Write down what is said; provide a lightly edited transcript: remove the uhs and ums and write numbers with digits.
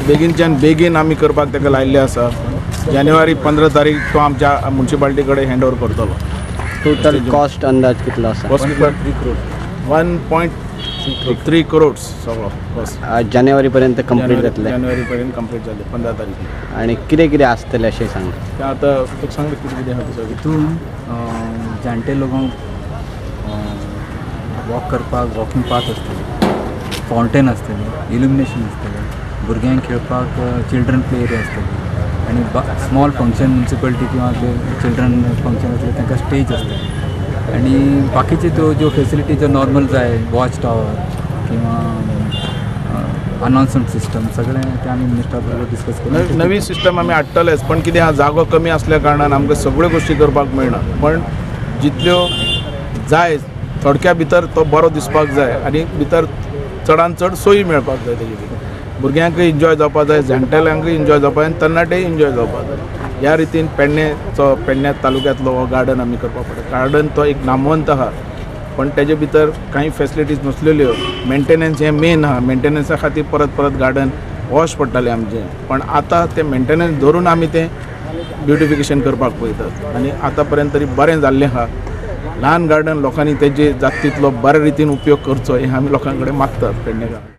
बेगीनच्यान बेगीन आमी करपाक ताका लायिल्लें आसा. जानेवारी 15 तारीख तो आमच्या म्युनिसिपालिटी कडेन हँड ओवर करतलो. टोटल कॉस्ट अंदाज कितलो आसा? 1.3 करोड्स सगळो बस. जानेवारी पर्यंत कंप्लीट जातलें? जानेवारी पर्यंत कंप्लीट जालें 15 तारीख. आनी कितें कितें आसतलें अशें सांग. तें आतां तुका सांगलें कितें कितें आसा तें सगळें. हितून जाणटे लोकांक वॉक करपाक वॉकिंग पाथ आसतली, फावंटेन आसतली, इल्युमिनेशन आसतलें, भुरग्यांक खेळपाक चिल्ड्रन प्ले एरिया आसतली आनी स्मॉल फंक्शन म्युनिसिपालिटी किंवा ते चिल्ड्रन फंक्शन आसले तांकां स्टेज आसतली आनी बाकीचे त्यो ज्यो फेसिलिटी ज्यो नॉर्मल जाय वॉच टावर किंवा अनाउन्समेंट सिस्टम सगळें तें आमी मिनिस्टरा बरोबर डिस्कस करून नवी सिस्टम आमी हाडटलेच. पण कितें आहा, जागो कमी आसल्या कारणान आमकां सगळ्यो गोश्टी करपाक मेळना, पण जितल्यो जाय थोडक्या भितर तो बरो दिसपाक जाय आनी भितर चडान चड सोयी मेळपाक जाय. तेजे भितर भुरग्यांकय एन्जॉय जावपाक जाय, जाणटेल्यांकय एन्जॉय जावपाक जाय आनी तरणाटेय एन्जॉय जावपाक जाय. ह्या रितीन पेडण्या तालुक्यांतलो हो गार्डन आमी करपाक पडटा. गार्डन तो एक नामवंत आहा, पण तेजे भितर कांय फेसिलिटीज नसलेल्यो. मेंटेनन्स हें मेन आहा, मेंटेनन्सा खातीर परत परत गार्डन वॉश पडटालें आमचें, पण आतां तें मेंटेनन्स धरून आमी तें ब्युटिफिकेशन करपाक पळयतात आनी आतां पर्यंत तरी बरें जाल्लें आहा. ल्हान गार्डन लोकांनी तेजे जाता तितलो बऱ्या रितीन उपयोग करचो हें आमी लोकां कडेन मागतात पेडणेकार.